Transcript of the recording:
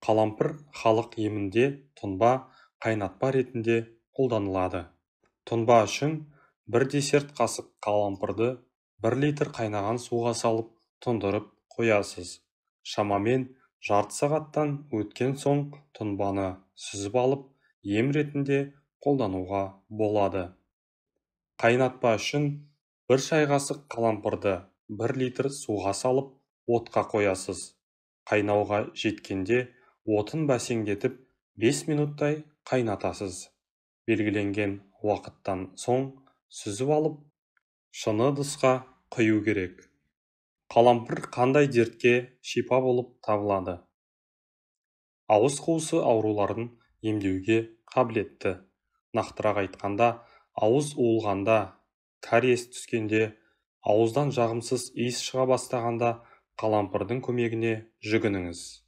Қалампыр халық емінде тұнба, қайнатпа ретінде қолданылады. Тұнба үшін 1 десерт қасық қалампырды 1 литр қайнаған суға салып тұндырып қоясыз. Шамамен жарты сағаттан өткен соң тұнбаны сүзіп алып, ем ретінде қолдануға болады. Қайнатпа үшін 1 шай қасық қалампырды 1 литр суға салып, отқа қоясыз. Қайнауға жеткенде отын бәсеңдетіп 5 минуттай қайнатасыз. Белгіленген уақыттан соң сүзіп алып, шыны ыдысқа құю керек. Қалампыр қандай дертке шипа болып табылады? Ауыз қуысы ауруларын емдеуге қабілетті. Нақтырақ айтқанда, ауыз уылғанда, кариес түскенде, ауыздан жағымсыз иіс шыға бастағанда қалампырдың көмегіне жүгініңіз.